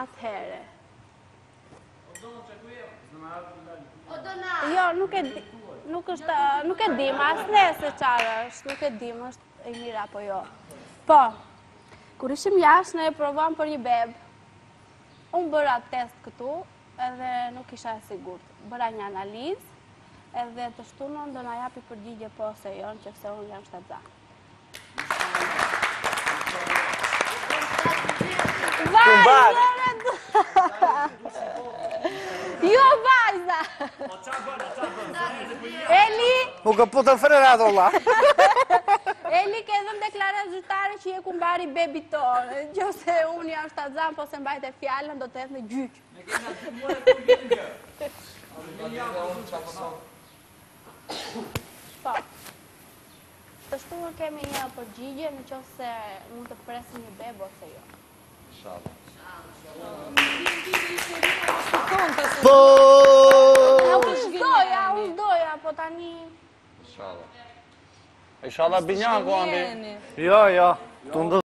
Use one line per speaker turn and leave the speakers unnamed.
Atëherë. Jo, nuk e di, nuk është, nuk e dim, as ne se çfarë është, nuk e dim, është e mirë apo jo. Po, kur ishim jashtë, ne e provuam për një bebe. Unë bëra test këtu, edhe nuk isha e sigurt. Bëra një analizë, edhe të shtunën do na japi përgjigje po ose jo, në qoftë se unë jam shtatzënë. Vajza! Jo, vajza! Eli!
Nuk e putën frerat, olla.
Eli, ke dhënë deklaratë zyrtare që je kumbari i bebit tonë. Në qoftë se unë jam shtatzënë, po s'e mbajte fjalën, do të hedh në gjyq.
Ne kemi aty muaj ku vjen gjë.
Po. Të shtunën kemi një përgjigje në qoftë se mund të presim një bebe ose jo.
Inshallah.
Po!
Unë doja, unë doja, po tani...
Inshallah. Inshallah binjaku, Andi.
Jo, jo, të ndë.